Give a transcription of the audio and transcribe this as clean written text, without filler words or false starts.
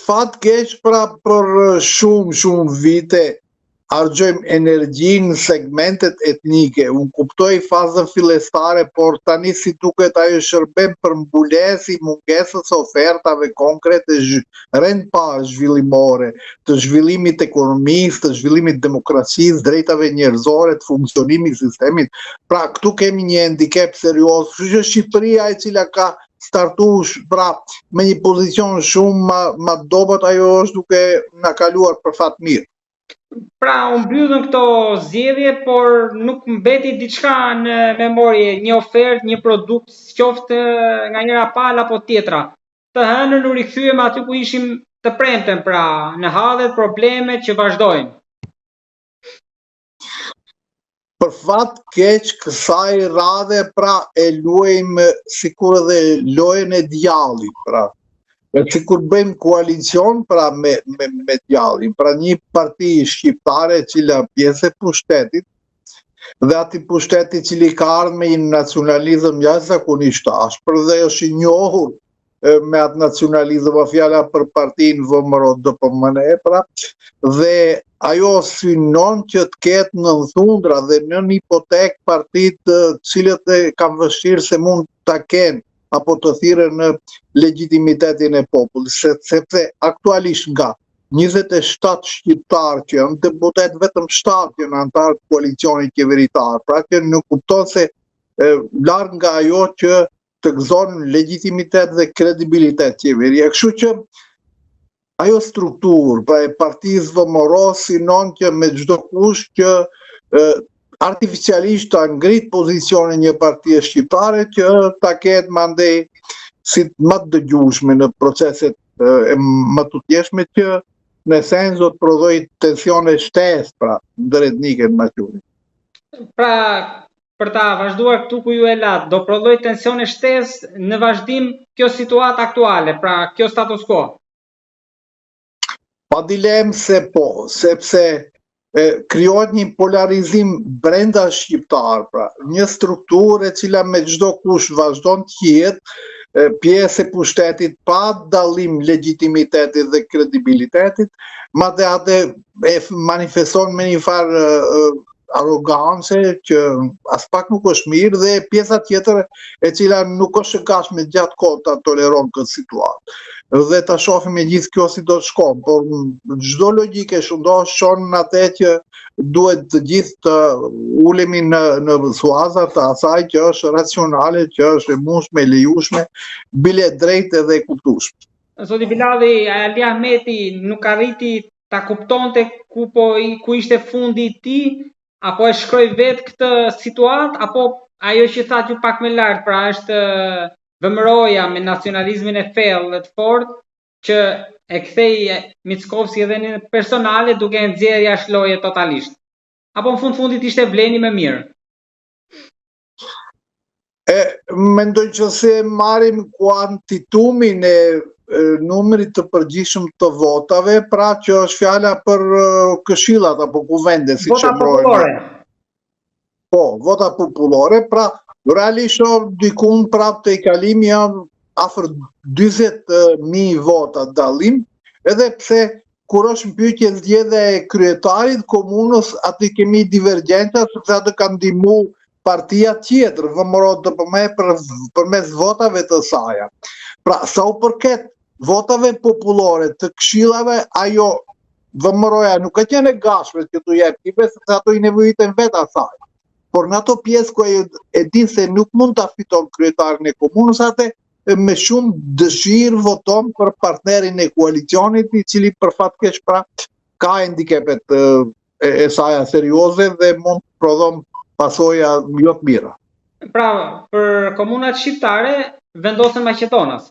fat keq pra për shumë shumë vite harxhojmë energji në segmentet etnike. Unë kuptoj fazën fillestare, por tani si duket ajo shërben për mbulesë i mungesës së ofertave konkrete rend parë zhvillimore, të zhvillimit të ekonomisë, të zhvillimit të demokracisë, drejtave njerëzore, të funksionimit të sistemit. Pra këtu kemi një handicap serioz, kështu që Shqipëria e cila ka startu pra me një pozicion shumë ma, ma dobët, ajo është duke na kaluar për fat mirë. Pra, u mbyllën këto zgjedhje, por nuk mbeti diçka në memorie, një ofertë, një produkt, qoftë nga njëra palë apo tjetra. Të hënën u rikthyem aty ku ishim të premten, pra, në hallet, problemet që vazhdojnë. Për fat keq kësaj radhe pra e luajmë sikur edhe lojën e djallit, pra. E sikur bëjmë koalicion pra me me me djallin, pra një parti shqiptare e cila pjesë e pushtetit dhe atij pushteti i cili ka ardhur me një nacionalizëm jashtëzakonisht të ashpër dhe është i njohur me atë nacionalizëm, a fjala për partinë VMRO DPMNE, pra, dhe ajo synon që të ketë nën thundra dhe nën hipotekë partitë të cilët e kanë vështirë se mund ta kenë apo të thirren në legjitimitetin e popullit, sepse aktualisht nga 27 shqiptarë që janë deputetë, vetëm 7 janë anëtarë të koalicionit qeveritar, pra që nënkupton se larg nga ajo që të gëzon legjitimitet dhe kredibilitet qeveria. Kështu që ajo strukturë, pra e partisë VMRO synon që me çdo kusht që e, artificialisht ta ngrit pozicionin një partie shqiptare që ta ketë mandej si më të dëgjueshme në proceset e mëtutjeshme që në esencë do të prodhojë tensione shtesë pra ndëretnike në Maqedoni. Pra, për ta vazhduar këtu ku ju e latë, do prodhojë tensione shtesë në vazhdim kjo situatë aktuale, pra kjo status quo. Pa dilemë se po, sepse e, krijohet një polarizim brenda shqiptar, pra një strukturë e cila me çdo kusht vazhdon të jetë pjesë e pushtetit pa dallim legjitimitetit dhe kredibilitetit, madje atë e manifeston me një farë arrogance që aspak nuk është mirë dhe pjesa tjetër e cila nuk është e gatshme gjatë kohë ta toleron këtë situatë. Dhe ta shohim e gjithë kjo si do të shkon, por çdo logjikë e shëndoshë çon në atë që duhet të gjithë të ulemi në në suaza të asaj që është racionale, që është e mundshme, e lejueshme, bile e drejtë edhe e kuptueshme. Zoti Bilalli, Ali Ahmeti nuk arriti ta kuptonte ku po ku ishte fundi i tij, apo e shkroi vetë këtë situatë, apo ajo që thatë ju pak më lart, pra është VMRO-ja me nacionalizmin e thellë dhe të fortë që e ktheu Mickovski edhe në personale duke e nxjerrë jashtë loje totalisht. Apo në fund fundit ishte VLEN-i më mirë. E, mendoj që se marrim kuantitumin e, e numrit të përgjithshëm të votave, pra që është fjala për këshillat apo kuvendet, siç e emërojnë. Po, vota popullore, pra realisht dikun prapë tejkalimi janë afër 40.000 vota dallim, edhe pse kur është në pyetje zgjedhja e kryetarit komunës, aty kemi divergjenca, sepse atë ka ndihmu partia tjetër, VMRO DPMNE për, përmes votave të saja. Pra, sa u përket votave popullore të këshillave, ajo VMRO-ja nuk ka qenë e gatshme që t'u jep këtyre, sepse ato i nevojiten vetë asaj. Por në ato pjesë ku ajo e din se nuk mund ta fiton kryetarin e komunës atë me shumë dëshirë voton për partnerin e koalicionit, i cili për fat keq pra ka hendikepet e, e saja serioze dhe mund të prodhon pasoja jo të mira. Pra, për komunat shqiptare vendosën maqedonasit.